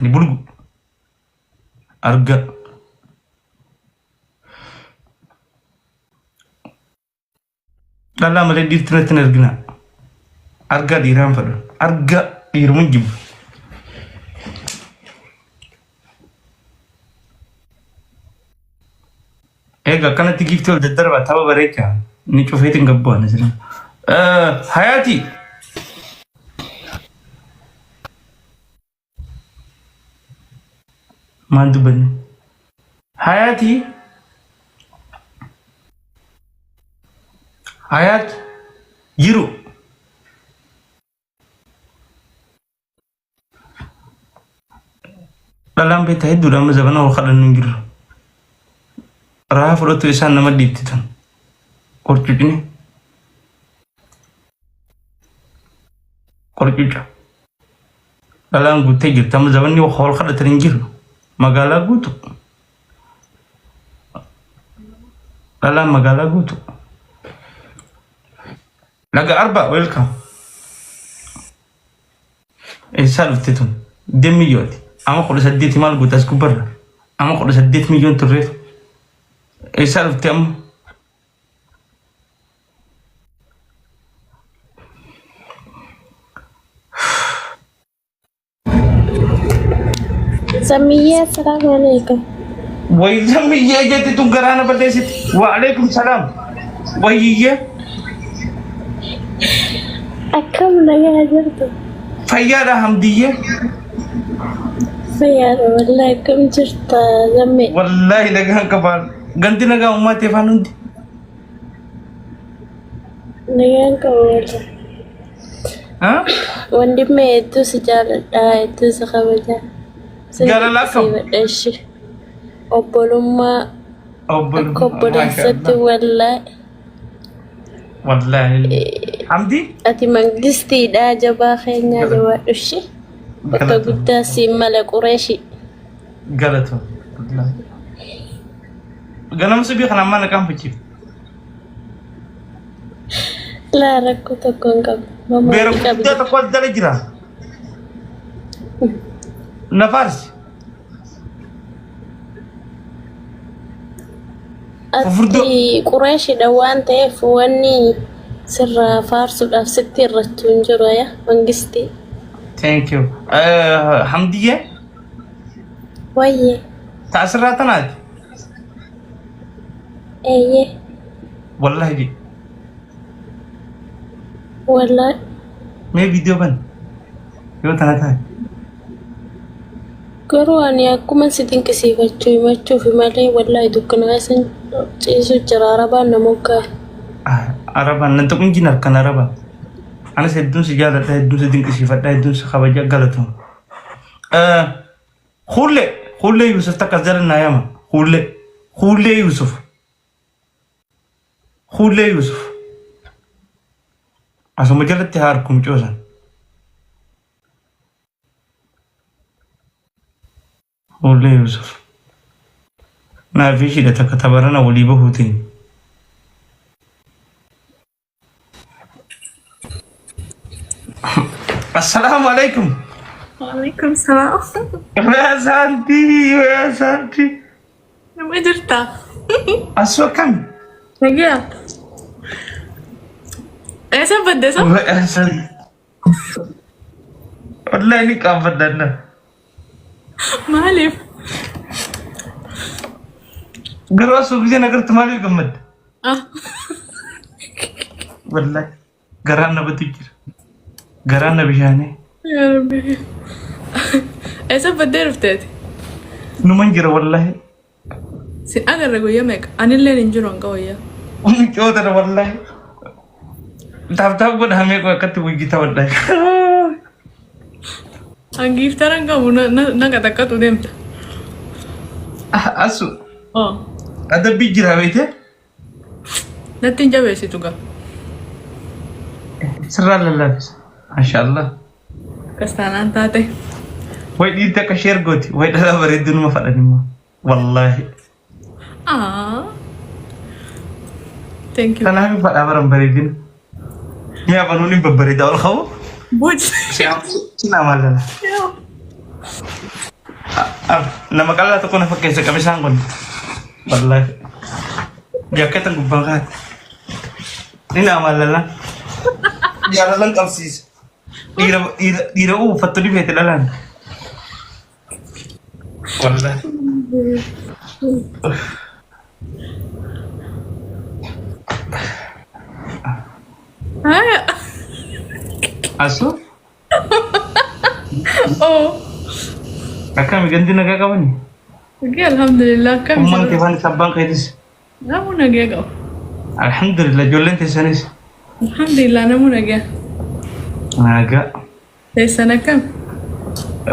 Ni bulgu. Arga. Dhalaa malee dhiirti natti hin erginaa. Argaa dhiiraan fedhu. Argaa dhiiruman jibba. Egaa akkanatti giiftii ol daddarbaa tapha bareechaa. Ni cufeetiin gabbu'an isin. Hayaati. Maal dubbanne? Hayaati. Hayaat jiru. Dhalaan beektaa hedduudha amma zabana wal kadhannu hin jirru. Rahaa fudhatu isaan nama dhiibti tun. Qorcucni. Qorcuca. Dhalaan guuttee jirti amma zabanni wal kadhatan hin jiru. Magaalaa guutu. Dhalaan magaalaa guutu. Laga Arba welcome. Eessaa dhufte tun? Demmi yooti. Amma 18 maal goota as gubbarra? Amma 18 miiliyoon turreef. Eessaa dhufte amma? Sammiyyee assalaamu alaikum. Wayi sammiyyee jetti tun garaa na balleessiti. Waalaikum salaam. Wayiyyee Akkam nagaa jirtu? Fayyaadha hamdiyyee. Fayyaadha wallahi, akkam jirta Zammee? Wallaahi nagaan qabaan. Ganti nagaa ummaatti afaan hundi. Nagaan qaba wallahi. Ha? Wandimmee, hedduu si jaaladha, hedduu si kabaja. Sin Jaalala akkam? dinqisiifadha ishee. Obbolummaa akka Obbolummaa. obboleessatti wallahi. Wallaahi. Hamdi? Ati mangistiidha, jabaa keenyaa, jabaadhu ishee. Bakka Galatoom. guddaa siin mala Qureeshi. Galatoom. Wallaahi. Ganama subii kana ammaa naqaan fachiif. Laa, rakkoo tokko hin qabu. Mama Beera qabdi. guddaa tokko as jala jira. Na faarsi. Fufurdoo. Ati Qureeshidha waan ta'eef wanni sirraa faarsuudhaaf sitti irrattu hin jiru aya mangistii. Thank you. Hamdiyyee Wayyee. Ta asirraa tanaati. Eeyyee. Wallahi jedhi. Wallahi. Mee viidiyoo bani. Yoo tana taate. Garuu ani akkuma si dinqisiifachuu himachuuf malee wallahi dukkanaa isin ciisu jira, arabaan na moggaa. Ah, Arabaan nan tuqin jin harkan arabaan. Anis hedduun si jaaladha, hedduun si dinqisiifadha, hedduun si kabaja, galatoom. Kuullee, Kuullee Yuusuf takka as jala naa yaama. Kuullee, Kuullee Yuusuf. Kuullee Yuusuf. Asuma jalatti haa harkum coosan. Kuullee Yuusuf. Naaf ishiidha takka tabarana walii bahuutiin. Assalaamu alaikum. Waalaikum salaam. Waya saantii, waya saantii. Nama jirta? Asuu akkami? Nagaa. Eessa badde isa? Waya saantii. Wallahi ni qaanfadhanna. Maaliif? Garuu asuu gisee nagartu maaliif gammadda? Ah. Wallahi garaan na batu jira. Garaan na bishaanii. Yaa Rabbi. Eessa baddee dhufteeti? Numan jira wallahi. Si agarre guyyaa meeqa? Anilleen hin jiru hanga wayyaa. Mucootana wallahi. Tap tap godhamee koo akkatti wujjita wallahi. Hangiiftara hin qabu na qaxaqqaxu deemta. Asu Oh. adabbii jira beekte. Natti hin jabeessitu gaa. Sirraa lallaafisa. Maashaallah. Akkas taanaan taate. Way dhiirti akka sheer gooti. Way dhalaa bareedduu numa fadhan immoo. Wallaahi. Ah. Thank you. Kanaaf fadhaa baran bareedina. Mi'a banuun hin babbareeda ol qabu. Buj. Sinaa maallala. Ah, nama qal'aa tokko na fakkeessa qamisaan kun. Wallaahi. Jaakkeetan gubbaan kaa'ate. Ni nama lala. Jaalalan qabsiisa. Dhiira dhiira dhiira uffattu ni feete dhalaan. Wallaahi. Haya. Asuu Oh. akkami gandi nagaa qabani? Okey, alhamdulillah. Akkam Ummaan kee faana abbaan keetis. Namu nagaa qaba. Alhamdulillah ijoolleen teessanis. Alhamdulillah namu nagaa. Nagaa. Teessan akkam?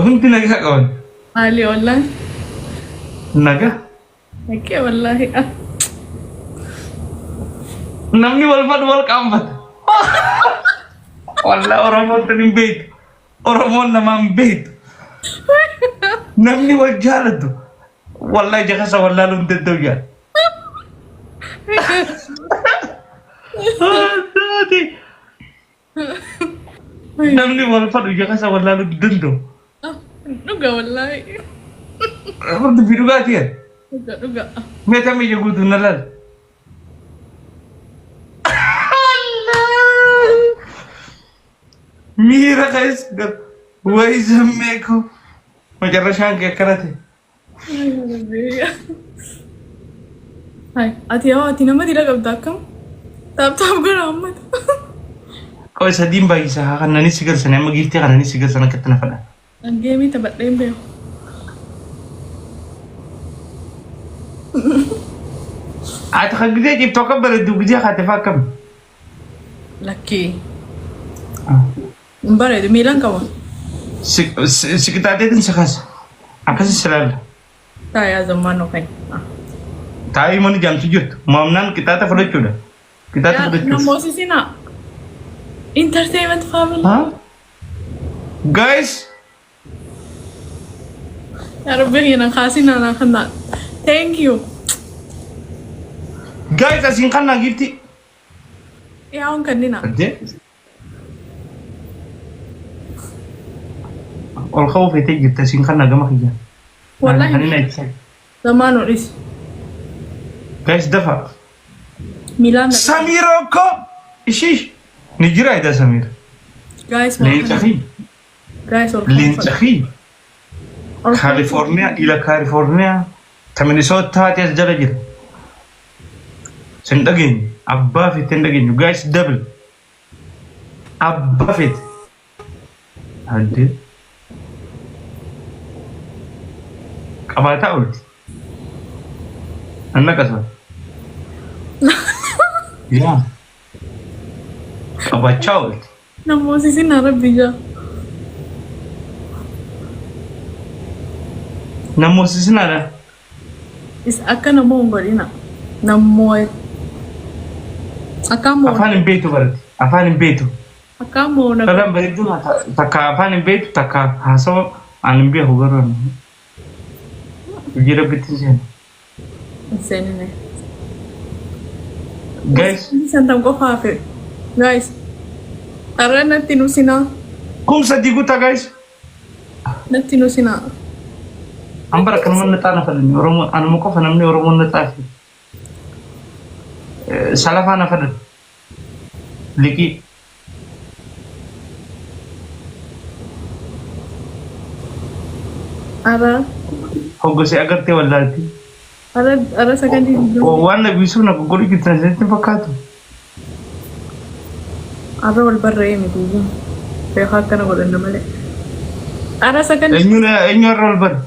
Hundi nagaa qaban. Haalli ollaan? Nagaa. Okey, wallaahi. Ah. Namni wal fadhu wal qaanfata. Wallah Oromoon tun hin beektu. Oromoon namaa hin beektu. Namni wal jaalatu. Wallahi ija keessa wallaaluu hin danda'u jaa. Namni wal fadhu ija keessa wallaaluu hin danda'u. Dhuga wallaahi. Dubbii dhugaatii yaa. Dhuga dhuga. Mee tam ija guutuu na laal. Miira keessa gal. Wayi zammee koo. Macarrashaan kee akkana ta'e. Hai, ati yaa ati nama dila qabda akkam? Taap taap godha ammata. Qoy sadiin baay'isa haa kannanis si galsan amma giiftii kannanis si galsan akkatti na fadha. An geemii taphadhee hin beeku. Ati kan gizee ciiftu akka bareeddu gizee kaate fa'aa akkam? Lakkii. Hin bareedu miilan qaba. Si qixaateetiin si kaasa. Akkasi si laalla. Taayaa zammaan kan. Taa'ii mana jaamtu jirtu. Maamnaan qixaata fudhachuudha. Qixaata fudhachuudha. Namoosisinaa. Entertainment family. Huh? Guys, Yaa Rabbi kiyya kaasinaa naa kannaa. Thank you. Guys asiin kannaa giifti. Yaa on kannina. Addee. Ol ka'uu feetee jirti asiin kannaa gama kiyya. Wallahi. Kan inni ibsa. Zamaan odhis. Guys dafa. Miilaan. Samiiroo ko ishii ni jira ida Samiir. Guys Leenca fi Guys ol leenca fi Kaalifoorniyaa ila Kaalifoorniyaa ta Minisootaati as jala jira. Sin dhageenyu abbaa feete hin dhageenyu guys double abbaa feete. Addee qabaataa oolti. Anna qasa. Yaa qabaachaa oolti. Namoosisinaa Rabbi jaa. Namoosisinaadha. Is akka namoo hin godhina. Namoo. Akka moo. Afaan hin beektu barate. Afaan hin beektu. Akka moo na. Dhalaan bareedduun takka afaan hin beektu takka haasawa aan hin beeku garuu ani. Hojii rabbitti hin seenu. Hin seenine. Guys, Santam qofa hafe. Guys. Har'a natti nusinaa. 3000 guutaa guys. Natti nusinaa. An bara akkanuma naxaa na fadhan Oromoo anuma qofa namni Oromoon naxaa fi salafaa na fadhan liqii. Har'a. Hoggosee agartee wallaalti. Har'a har'a sakandii 20. Waan na biisuuf na goggodhu jirtan isinitti hin fakkaatu. Har'a wal barre'ee miti iyyuu. Beekaa akkana godhanna malee. Har'a sakandii. Eenyuun eenyu har'a wal bare?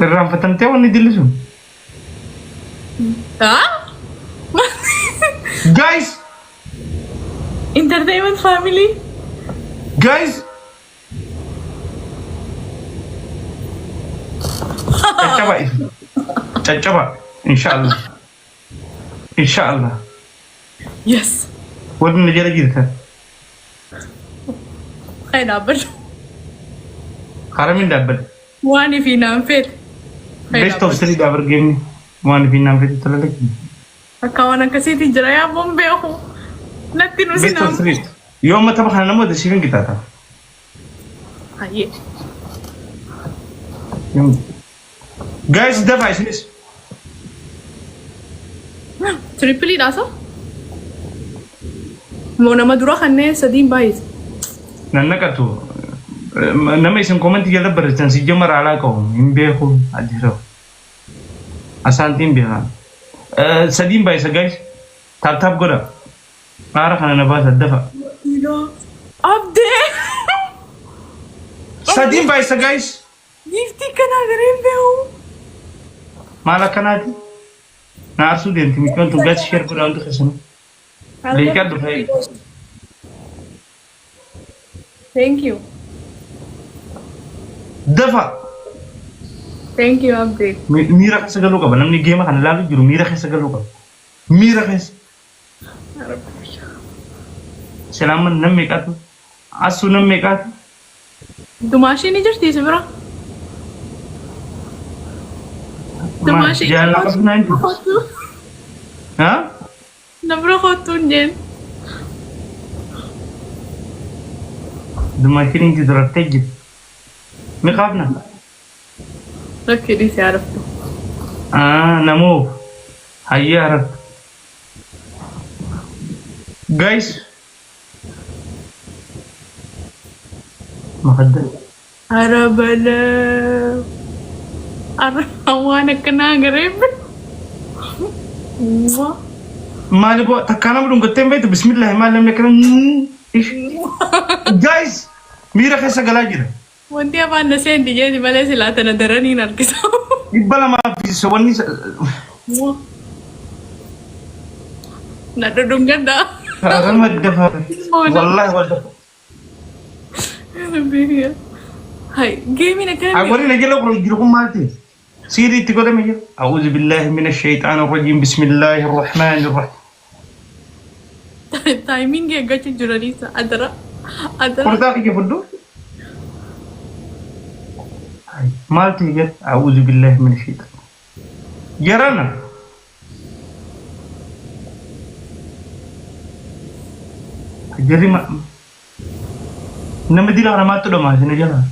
Irraanfatamtee wanni dilli sun. Ah? Guys! Entertainment family. Guys! Caccaba isin. Caccaba. Inshaallah. Inshaallah. Yes. Warri na jala jirtan. Kai dhaabbadhu. Haramiin dhaabbadha. Waan ifii naan feete. Kai Best of dhaabbadhu. three dhaabar geemni. Waan ifii naan feete tola lakki. Akka waan akkasiitti jira yaa boon beeku. Natti nu Best of sinaan. three. Yoo amma tapha kana namoota siif hin qixaata. Hayyee. Guys, dafaa isinis. Tripleiidhaa so? Moo nama dura kanneen sadiin baay'ise? Nan naqatu. Nama isin commentii jala barreessan si jamara alaa qabu hin beeku ajira. Asaantiin beekaa. Sadiin baay'isa guys. Tap tap godha. Haara kana na baasa dafa. Abdee! Sadiin baay'isa guys. Giftii kanaa gareen beeku. Maal akkanaati? Na aarsuu deemti mucaan tun guys share godhaa hundi keessanuu. Leeqaa dhufee. Thank you. Dafa. Thank you, Abdee. Miira keessa galuu qaba. Namni game kana ilaalu jiru miira keessa galuu qaba. Miira keessa. Salaaman nam meeqaatu? Asuu nam meeqaatu? Dumaashii ni jirti si bira? Dumaashii. Jaalala qabdu naan jiru. Kottu. Haa? Na bira kottu hin jeen. Dumaashiin hin jiru raftee jirti. Mi qaafna? Rakkii dhiisee araftu. Namoo hayyee araftu. Guys. Makadda. Ara balaa. Ara waan akkanaa garee. Maali boo takkaa nama dhungattee hin beektu bismillaahi maal namni akkana. Guys, miira keessa galaa jira. Wanti afaan na seenti jeeti malee silaa tana daraniin harkisa. 200 fi wanni Na dhudhungadha. Nama dafa. Wallaahi wal dafa. Hai, gameiin akkana. Warri na jala jiru kun maal ta'e? Siirii itti godhame jira. أعوذ بالله من الشيطان الرجيم بسم الله الرحمن الرحيم. Timingii eeggachuu jiraniisa. Adara. Adara. Kurtaa kiyya fudhu. Maal ta'e jira? أعوذ بالله من الشيطان. Jarana. Jarri nama dila kana maaltu dhamaa isin jala?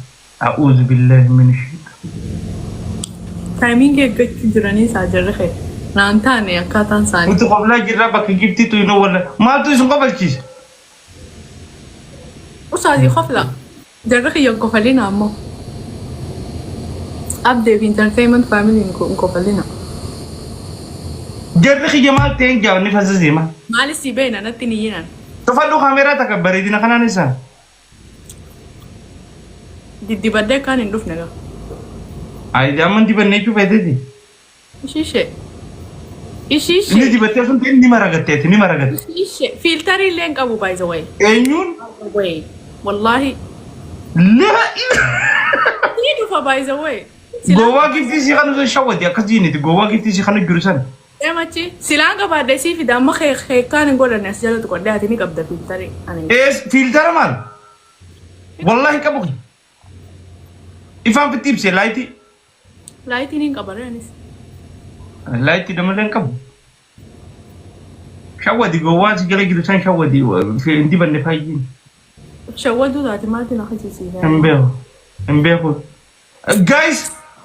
أعوذ بالله من الشيطان. Timingii eeggachuu jiraniisa jarri kee. Naan taane akkaataan isaanii. Nuti qoblaa jirra bakka giftiitu hin walla. Maaltu isin qobalchiisa? Usaasii qofla. Jarri kiyya hin kofalina ammoo. Abdee fi entertainment family hin kofalina. Jarri kiyya maal ta'een jaa ni fasasee maal? Maalis si beena natti ni yinan. Tufadhu kaameeraa takka bareedina kanaan isaa. Diddibadde akkaan hin dhufne gaa. Ayi amma dibannee jechuu feeteeti. Ishiishee. Inni Ishiishee. dibattee sun ta'e ni maragatteeti ni maragatte. Ishiishee. Filterii illee hin qabu by the way. Eenyuun? Way. Wallahi. Laa. Ni dhufa by the way. Gowwaa giftii sii kan shawwati akkas jiiniti gowwaa giftii sii kan jiru san. Deemachi. Silaan qabaadhe sii fida amma keekaan hin godhanne as jalatti godhee ati ni qabda filterii. Ani. Ees filtera maal? Wallahi qabu. Ifaan fitti ibsee lightii. Lightiin hin qaban anis. Lightii damallee hin qabu. Shawwadi gowwaan si jala jiru san shawwadi hin dibanne faayyiin. Shawwaduu taate maaltu na hajisiisa? Hin beeku. Hin beeku. Guys,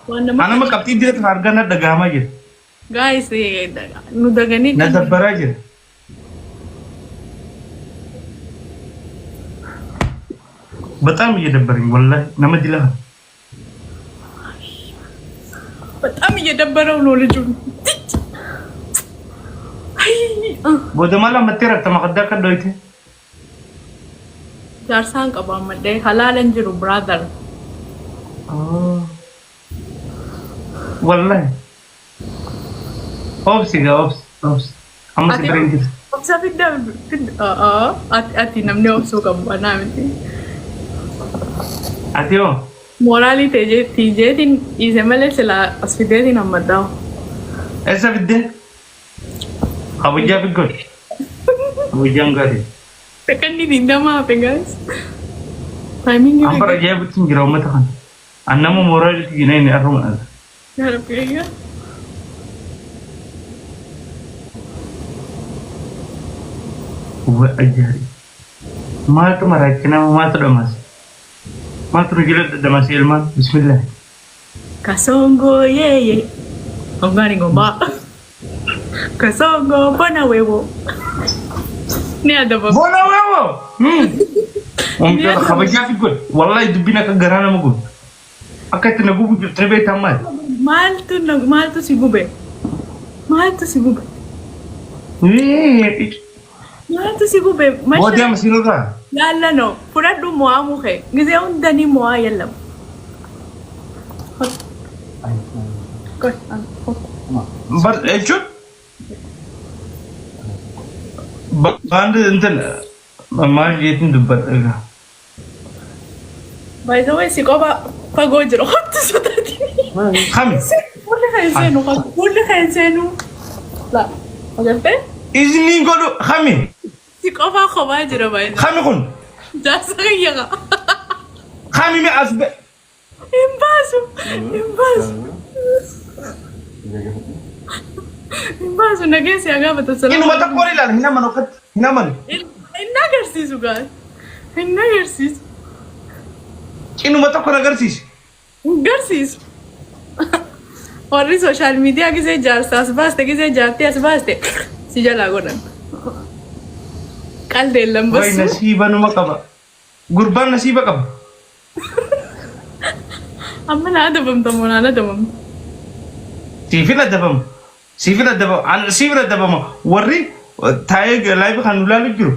Waan nama anama qabxii dira kan argaa na dhagahamaa jira. Guys, nu daganii Na dabbaraa jira. በጣም እየደበረኝ ወላሂ nama dila. በጣም እየደበረው ነው ልጁ። አይ Booda maal ammattee rafta maqaddaa akka dhoyte. Jaarsaan qaba ammallee halaalan jiru brother. Wallahi. Obsi gaa obsi obsi. Amma si bira hin jirtu. Obsa fidda fidda ati namni obsuu qabu anaa miti. Ati hoo? Mooraalii tiijeetiin dhiise malee silaa as fideetiin hammaddaa. Eessa fiddee? Kabajaa fi godhi. Kabajaan gaarii. Sakandii 20 hafe guys. Timingii An bara ajaa'ibutti hin jira uummata kana. An nama mooraalitti jina inni arruma. Yaa Rabbi eegaa. Wa ajaa'iba. Maaltu maraachi nama maaltu dhamaas? Maaltu nu jala dadhamase ilmaan? Bismillah. Kasongo yeye. Ongani ngoma. Kasongo bona wewo. Ni adaba. Bona wewo! Oomishota kabajaa fi godhe. Wallahi dubbiin akka garaa nama gubu. Akka itti na gubu jirtu ni beektaa maali? Maaltu si gube? Maaltu si gube? Maaltu si gube? Booddee amma siinurraa. Yaalla no. Fudhadhu mo'amuu kee. Gizee hunda ni mo'aa yallam. Bar jechuun baandi intin maal jeetiin dubbadha egaa. By the way, si qofa fagoo jira. Hottu sodaati. Kami? Fuulli kan seenu. Fuulli kan seenu. La. Agartee? Izniin godhu kami? Si qofaa kophaa jira by the way. Kami kun? Jaarsa kiyya qaba. Kami mi as be? Hin baasu. Hin baasu. Hin baasu nageessi haa gaafata Inuma salaam. tokko ilaala hin amanu akkatti hin amanu. Hin agarsiisu gaa. Hin agarsiisu. Inuma tokko na agarsiisi. Hin agarsiisu. Warri social media gisee jaarsa as baaste gisee jaartii as baaste si jalaa godhan. Qaldeen Way lambassu. nasiiba numa qaba. Gurbaan nasiiba qaba. Amma na adabamta moo naan adabamta? Siifin adabama. Siifin adabama. An siifin adabama. Warri taa'ee live kan nu ilaalu jiru.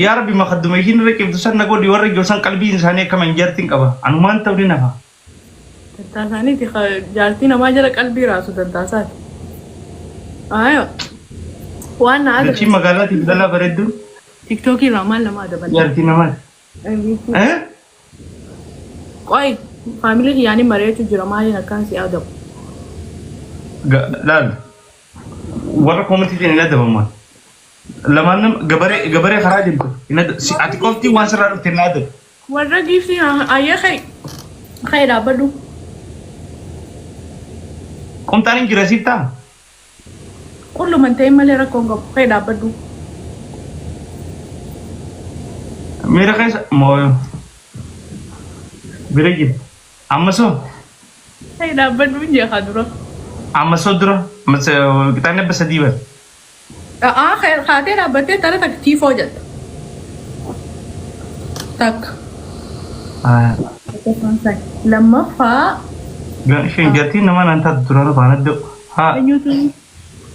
Yaa Rabbi makadduma ishiin irra cimtu san na godhi warra jiru san qalbiin isaanii akkama hin jaartiin qaba. Anumaan ta'u ni nafa. Dantaa isaaniiti jaartii namaa jala qalbii raasu dantaa isaati. Ayo. Waan na Dachii adaban. magaalaatiif dhalaa bareedduun Tiktookii irraa maal nama adaban? jaartii namaati. Eh? Qoy faamilii kiyyaanii mari'achuu jira maaliin akkaan si adabu? Laal. Warra koomitiitiin hin adabamu. Lamaan nama gabaree gabaree karaa deemtu. Hin Ati qofti waan sirraa dhufte hin adabu. Warra giiftii ayyee kai kai dhaabbadhu. Qumxaan hin jira siif ta'a. Qulluman ta'in malee rakkoo hin qabu. Kai dhaabbadhu. Miira keessa moo bira jira. Amma soo Kai dhaabbadhu hin jeeqaa dura. Amma soo dura qixaan 300 bara. A'aa kaatee dhaabbattee tara takka tiifoo jetta. Takka. Lammaffaa. Isheen jaartiin nama naan taatu duraan afaan adda. Haa. Eenyutu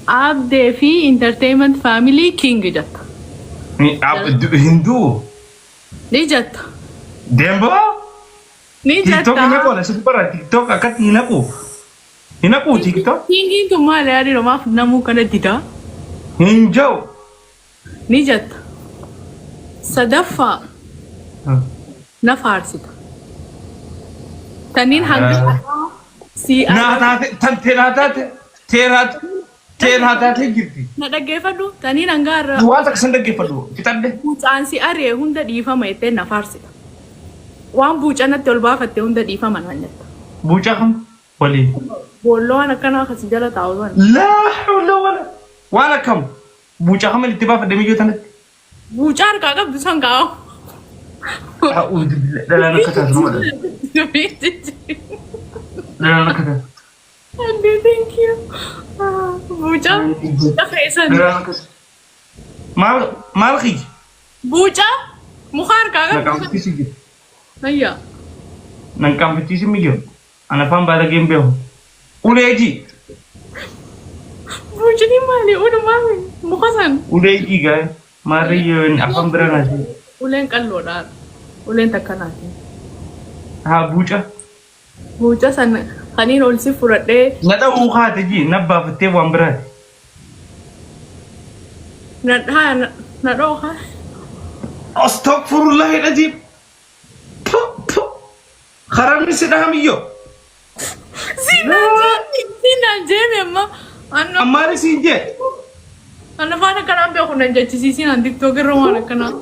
Abdee fi Entertainment Family King jetta. Hinduu. Ni jetta. Deemboo. Ni TikTok hin jetta. naqu ana sitti bara TikTok akkatti hin naqu. Hin naqu TikTok. Kingiin tun maali yaadii maaf namuu kana didaa? Hin jiru. Ni jetta. Sadaffaa na faarsita. Tanniin hanga si Naa taate tan teenaa taate teenaa teenaa taate jirti. Na dhaggeeffadhu taniin hanga har'a Waan takka san dhaggeeffadhu fixadhe. Buucaan si ari'e hunda dhiifama jettee na faarsita. Waan buuca natti ol baafatte hunda dhiifama naan jetta. Buucaa kam waliin? Boolloo waan akkanaa akkasi jala taa'u sana. Laa hawla wala. Waan akkam buucaa kam itti baafadhe miyyoo tanatti. Buucaa harkaa qabdu san kaa'u. A'uudhu billah dhalaan akka taatu nama dhala. Dhalaan akka taatu. Andy, thank you. Buucaa buucaa keessan. Dhalaan akka taatu. Maal maal kiyya? Buucaa muka harkaa Na qabdu san. qaanfachiisi jira. Ayyaa. Nan qaanfachiisi miyyoo. Ana afaan baalageen beeku. Ulee ji. Buucni maali? Unumaa muka san. Ulee ji gaa. Maarree yoo inni afaan bira naati. Uleen qalloodha. Uleen takka naati. Haa buuca. Buuca san kaniin ol si fudhadhee. Na dha'uu kaate ji na baafattee waan biraati. Na haa na dha'uu kaate. Astagfirullah jedhatii. Karamni si dhahamiyyoo. Siinaan jeeme amma. Ammaani siin jee. Anna afaan akkanaan beeku nan jechisiisiin an TikTok irra waan akkanaa.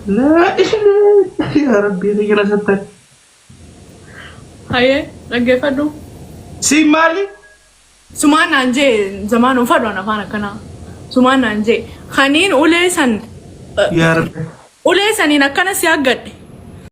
Laa ilaaha yaa Rabbii kiyya na sattar. Hayyee dhaggeeffadhu. Siin maali? Sumaan naan jee zamaan uffadhu an afaan akkanaa. Sumaan naan jee kaniin ulee san Yaa Rabbi. ulee saniin akkana si haggadhe.